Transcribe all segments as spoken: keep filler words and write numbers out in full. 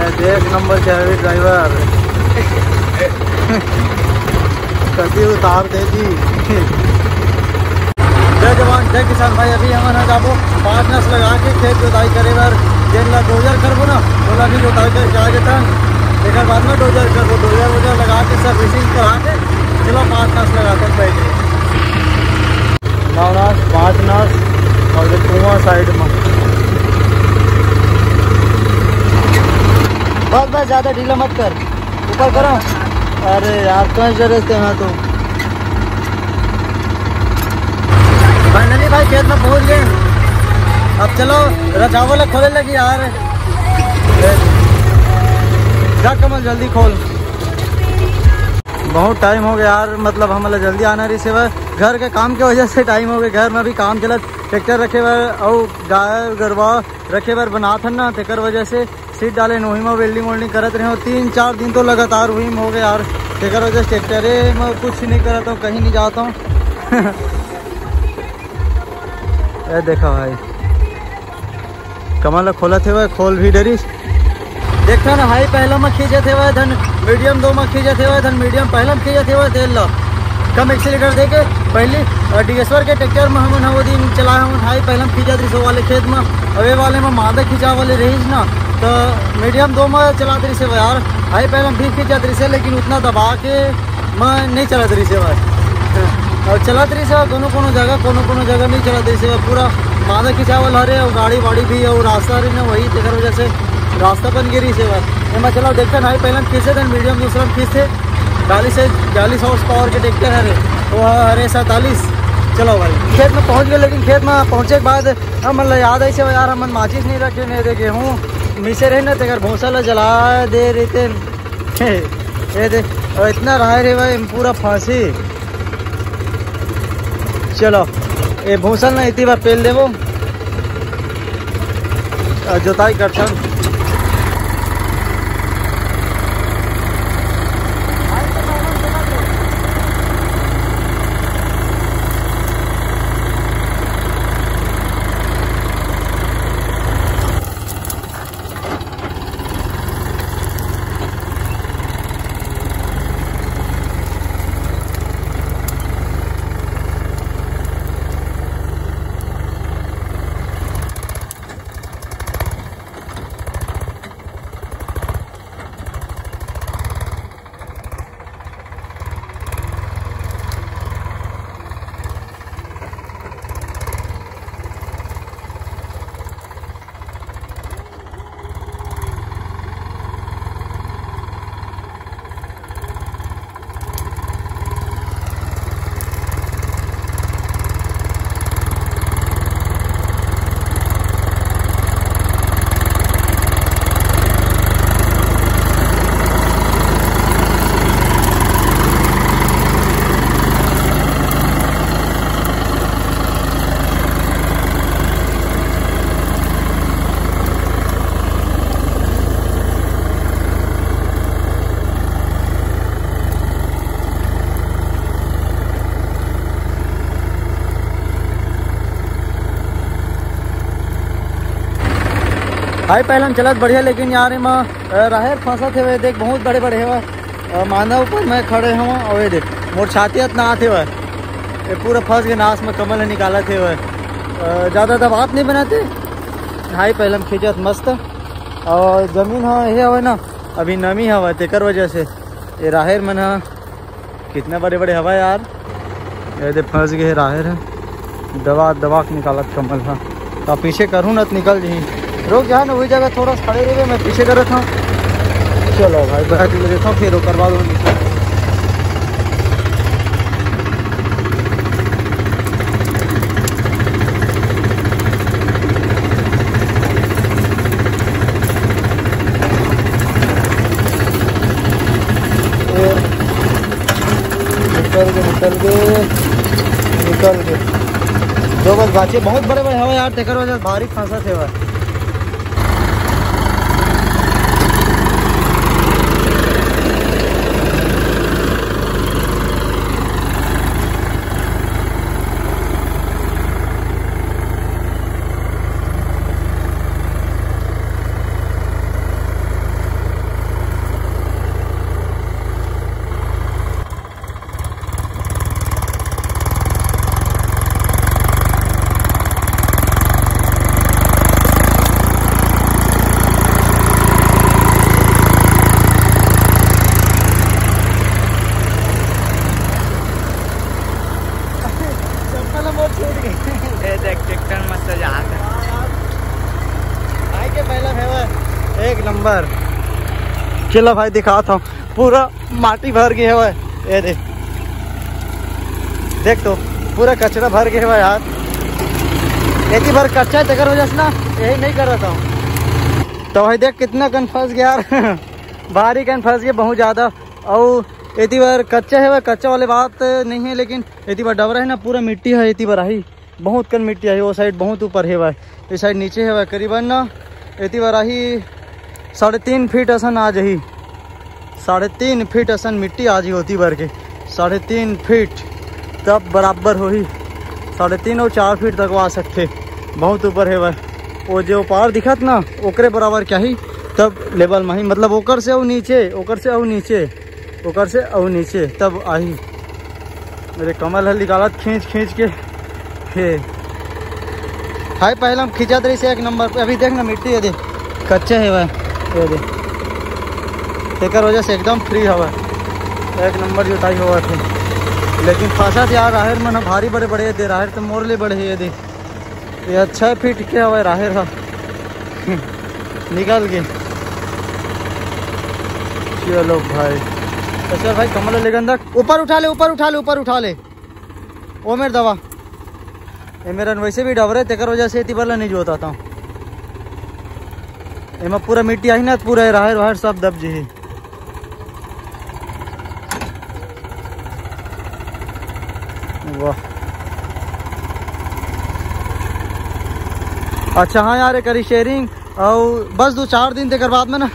एक नंबर के हवे ड्राइवर। कति उतार दे जी। जय जवान, जय किसान भाई। अभी हमन ह जाबो पाँच नस लगा के खेत जोताई करे बर, जेन ला डोजर करबो ना, ओला भी जोताई करके आ जाता। एकर बाद में डोजर करबो, डोजर वोजर लगा के सर्विसिंग करा के चलो पाँच नस लगा के बैठ गए। नौ नस, पाँच नस और ये कुआं साइड में। बस, बस, ज्यादा ढीला मत कर, ऊपर करो। अरे यार, कौन जरूरत है? हाँ, तो फाइनली भाई खेत में पहुंच गए। अब चलो, रजावल खोले लगी यार। जा कमल, जल्दी खोल। बहुत टाइम हो गया यार, मतलब हमला जल्दी आना रहिस हे, घर के काम के वजह से टाइम हो गया। घर में भी काम चलत, ट्रैक्टर रखे बर अउ गाय गरवा रखे बर बनात हन ना, तेकर वजह से सीट डाले, ओही में वेल्डिंग वेल्डिंग करत रहे हो। तीन चार दिन तो लगातार वही में हो गए यार, तेकर वजह से ट्रैक्टरे में कुछ नहीं करत हूँ, कहीं नहीं जाता हूँ। ये देखा भाई, कमल खोलत हेवय, खोल भी डरिस। देखा ना, हाई पहला में खींचत हेवय, धन मीडियम दो में खींचत हेवय, धन मीडियम पहला में खींचत हेवय, तेल ला कम एक्सीलेटर दे के पहली, अ, डिगेश्वर के ट्रैक्टर में हमन ह वो दिन चलाए हमन, हाई पहला में खींचत रहिस वो वाले खेत में, अवे वाले में मादा खिंचाव वाले रहिस ना, तो मीडियम दो में चलात रहिस हे यार, हाई पहला में भी खींचत रहिस हे, लेकिन उतना दबा के मैं नहीं चलत रहिस हे भाई। और चलत रहिस हे कोनो कोनो जगह, कोनो कोनो जगह नहीं चलत रहिस हे, पूरा मादा खिंचावल हरे और गाड़ी वाड़ी भी और रास्ता हरे ना, वही तेकर वजह से रास्ता बन गे रहिस हे भाई। एमा चलो देखते ना, पहले हम खींचे थे, मीडियम दूसरा हम खींचते, चालीस से चालीस हॉर्स पावर के ट्रैक्टर हरे, वो हरे सैंतालीस। चलो भाई, खेत में पहुंच गए, लेकिन खेत में पहुंचे के बाद हमन ला याद आइस हे यार, हमन माचिस नहीं रखे, नहीं दे गेहूँ मिसे रहे ना, तेकर भूसा ला जला दे रहिते। ये दे, और इतना राहेर हे भाई, पूरा फांसी। चलो, ये भूसा ना इतनी बार पेल देबो और जोताई करथन। हाई पहला में चलत बढ़िया, लेकिन यार एमा, अ, राहेर फंसत हेवय, देख बहुत बड़े बड़े हेवय। अ, मांदा ऊपर मैं खड़े हवं, अउ ये देख मोर छाती अतना आत हेवय, ये पूरा फंस के नास में कमल ह निकालत हेवय। अ, ज्यादा दबात नहीं बनाते, हाई पहला में खींचत मस्त। अउ जमीन ह ये हवय ना, अभी नमी हवय, तेकर वजह से ये राहेर मन ह कितना बड़े बड़े हवा यार। ये दे फंस गए राहेर है, दबा दबा के निकालत कमल हा। तो पीछे करूँ ना तो निकल जाही। रुक जा ना, वही जगह थोड़ा सा खड़े रहिबे, मैं पीछे करत हूँ। चलो भाई, बैठ ले देता हूँ, फिर ओकर बाद वो निकल। निकल के, निकल के, निकल के। जो बस बाचे, बहुत बड़े बड़े हवा यार, तेकर वजह से भारी फंसत हेवय। एक नंबर। चलो भाई, दिखाता हूँ, पूरा माटी भर गए हवय। ये देख, देख तो, पूरा कचरा भर गए हवय यार। एती भर कच्चा है, तेकर वजह से ना यही नहीं कर रहा था। तो भाई देख, कितना कन फंस गया यार। भारी कन फंस गया, बहुत ज्यादा। और एती भर कच्चा है, वह कच्चा वाले बात नहीं है, लेकिन एती भर डबरा है ना, पूरा मिट्टी है एती भर आही। बहुत कन मिट्टी आही, वो साइड बहुत ऊपर हेवय, ये साइड नीचे हेवय। करीबन ना एती बर आही साढ़े तीन फीट असन आ जाही, साढ़े तीन फीट असन मिट्टी आ जाही ओती बर के, साढ़े तीन फीट तब बराबर होही, साढ़े तीन और चार फीट तक वो आ सकथे। बहुत ऊपर हेवय, वो जो पार दिखत ना ओकरे बराबर क्या ही, तब लेवल में ही, मतलब ओकर से अउ नीचे, ओकर से अउ नीचे, ओकर से अउ नीचे तब आही। अरे कमल ह निकालत खींच खींच के। हे हाय, पहले हम खींचत रही से एक नंबर पे, अभी देख ना मिट्टी, ये दे कच्चे है वह, ये दे, तेकर वजह से एकदम फ्री हवा, एक नंबर जुताई होवत है। लेकिन फंसत यार राहेर मन ह भारी बड़े बड़े, ये दे राहेर तो मोर ले बड़े है, ये दे, ये अच्छा फिट के हवा राहेर हा। निकल गए। चलो भाई, तो चल भाई, कमल ले गंदा, ऊपर उठा ले, ऊपर उठा ले, ऊपर उठा ले। ओ मेरे दवा, ये मेरा वैसे भी डबरे, तेकर वजह से एती बर ला नहीं जोताता हूँ। एमा पूरा मिट्टी आही ना, पूरा राहेर वाहेर सब दब जी। वाह, अच्छा हाँ यार, एक शेयरिंग और बस दो चार दिन तेकर बाद में ना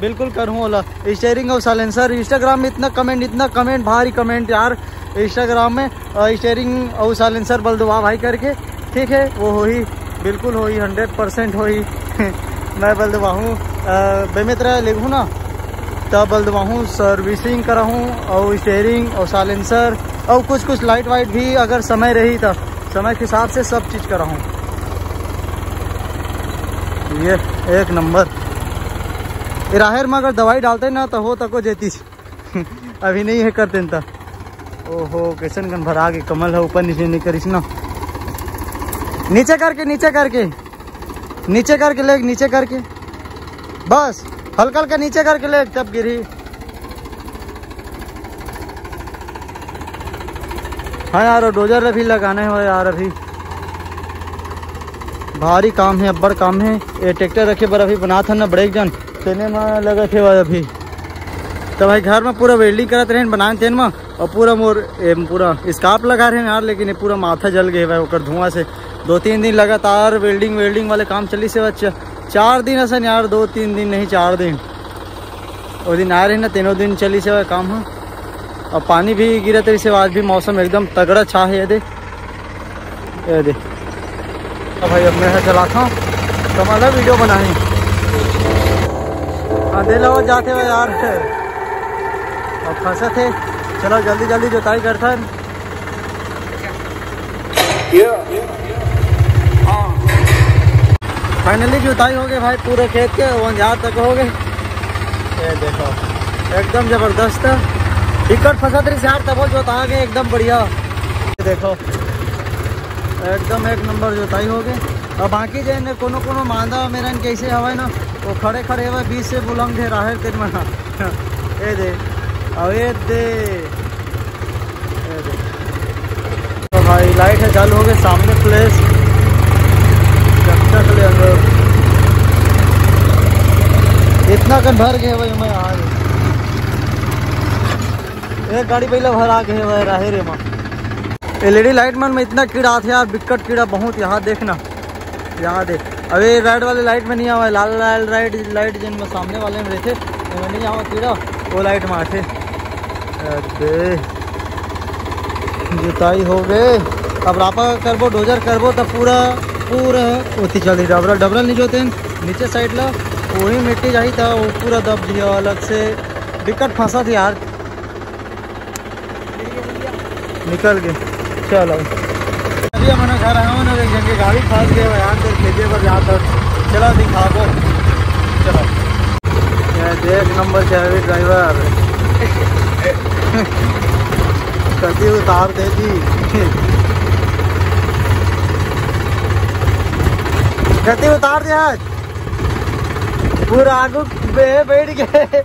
बिल्कुल करूँ ओला। स्टेयरिंग और साइलेंसर, Instagram में इतना कमेंट, इतना कमेंट, भारी कमेंट यार Instagram में, स्टेयरिंग और साइलेंसर बल दुआ भाई करके, ठीक है, वो होही, बिल्कुल होही, हंड्रेड परसेंट होही। मैं बल दुआहूँ, बेमित्र लेगहूँ ना, तब बल दुआहूँ, सर्विसिंग कराहूँ और स्टेयरिंग और साइलेंसर और कुछ कुछ लाइट वाइट भी, अगर समय रही तो समय के हिसाब से सब चीज कराहूँ। ये एक नंबर। ये राहेर में अगर दवाई डालते ना तो हो तको जेती। अभी नहीं है करते न ता। ओहो, कैसन कन भरा के कमल है, ऊपर नीचे नहीं करिस ना। नीचे करके, नीचे करके, नीचे करके ले, नीचे करके, बस हल्का हल्का नीचे करके ले, तब गिरी। हाँ यार, डोजर भी लगाने हो यार, अभी भारी काम है, अब्बड़ काम है। ये ट्रैक्टर रखे बर अभी बनात हन ना बड़े एक जन, तेने म लगत हे अभी। तो भाई घर में पूरा वेल्डिंग करत रहेन, बनान तेन म, और पूरा मोर ए, पूरा स्कार्फ लगा रहे यार, लेकिन ये पूरा माथा जल गए भाई ओकर धुआं से। दो तीन दिन लगातार वेल्डिंग वेल्डिंग वाले काम चली से बच्चा, चार दिन असन यार, दो तीन दिन नहीं, चार दिन। वो दिन आए रहे ना, तीनों दिन चली से काम ह। और पानी भी गिरत रही से, आज भी मौसम एकदम तगड़ा छा है। ये दे, ये दे। अब भाई, अब मैं चलाता हूँ, तो मतलब वीडियो बनाही। हाँ, दे लो, जाते हुए यार, अब फंसत है। चलो, जल्दी जल्दी जुताई करता है। फाइनली जुताई हो गए भाई, पूरे खेत के वंजार तक हो गए। ये देखो, एकदम जबरदस्त है। दिक्कत फंसत रही यार, तब जोता गए एकदम बढ़िया। ये देखो, एकदम एक नंबर जुताई हो गए। अब बाकी जे ने कोनो कोनो मांदा मेरन कैसे हवाए ना, वो खड़े खड़े हवाए, बीच से बुलंग थे राहेर तेन मना। ये दे, अब ये दे। तो भाई लाइट है चालू हो गई सामने प्लेस। चकचक ले अंदर। इतना कन भर गए भाई, मैं आ गए। एक गाड़ी पहले भर आ गए भाई राहे रे माँ। एलईडी लाइट मन में इतना कीड़ा आथे यार, बिकट कीड़ा बहुत। यहाँ देखना, यहाँ देख, अबे रेड वाले लाइट में नहीं आवा, लाल लाल लाइट, लाइट जिन में सामने वाले में रहते, वो नहीं आवा कीड़ा, वो लाइट में आते। अबे जुताई हो गए। अब रापा करबो, डोजर करबो, तब पूरा पूरा ओती चल रही डबरल डबरल नहीं जोते हैं, नीचे साइड ला वही मिट्टी जाही था, वो पूरा दब दिया अलग से। दिक्कत फंसा थी यार। निकल गए। चलो, अभी हमन घर आए हो ना, एक जगह गाड़ी फंस गए हो यार, तेरे खेते पर जाता। चलो दिखाबो। चलो, ये देख नंबर चार ड्राइवर। कति उतार दे जी। कति उतार दे आज। पूरा आगू बे बैठ गए।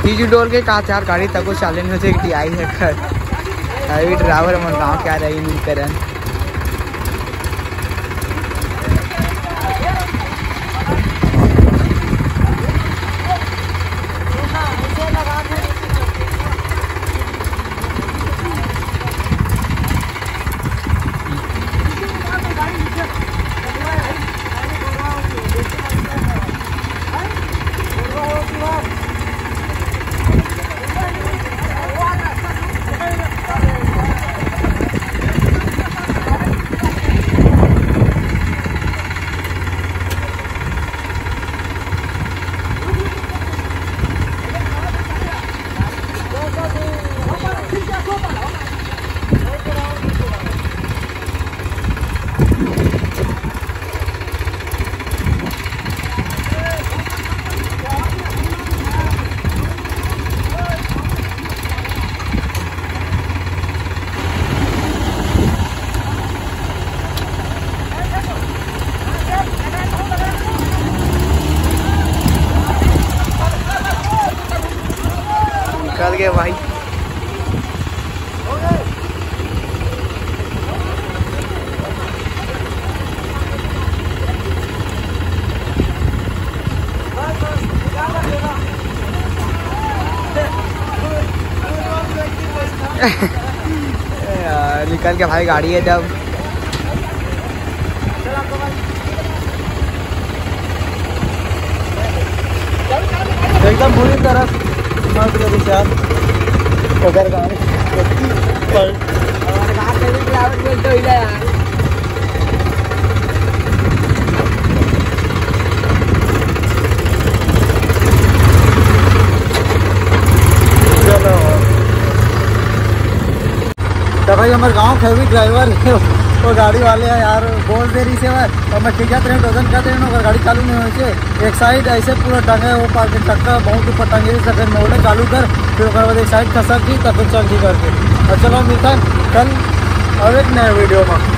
तीजू डोल के का चार गाड़ी तको चालन हो जाए कि आई है घर। अभी ड्राइवर मन गाँव के आ रही मिल करन। निकल गए भाई। यार, निकल के भाई गाड़ी है जब। एकदम पूरी तरह से मस्त लगी यार। उधर गाड़ी पर। चलो। तो भाई, हमारे गांव के भी ड्राइवर है, वो गाड़ी वाले हैं यार, बोल दे रही से भाई, और मैं खींचत रहे, डोजन करते रहे, ओकर गाड़ी चालू नहीं होई से। एक साइड ऐसे पूरा टंगे, वो पार के चक्का बहुत ऊपर टंगे, इस साइड में बोले, "चालू कर", फिर ओकर बाद एक साइड खसक जी, तब फिर चल जी करके। और चलो, मिलता है कल और एक नए वीडियो में।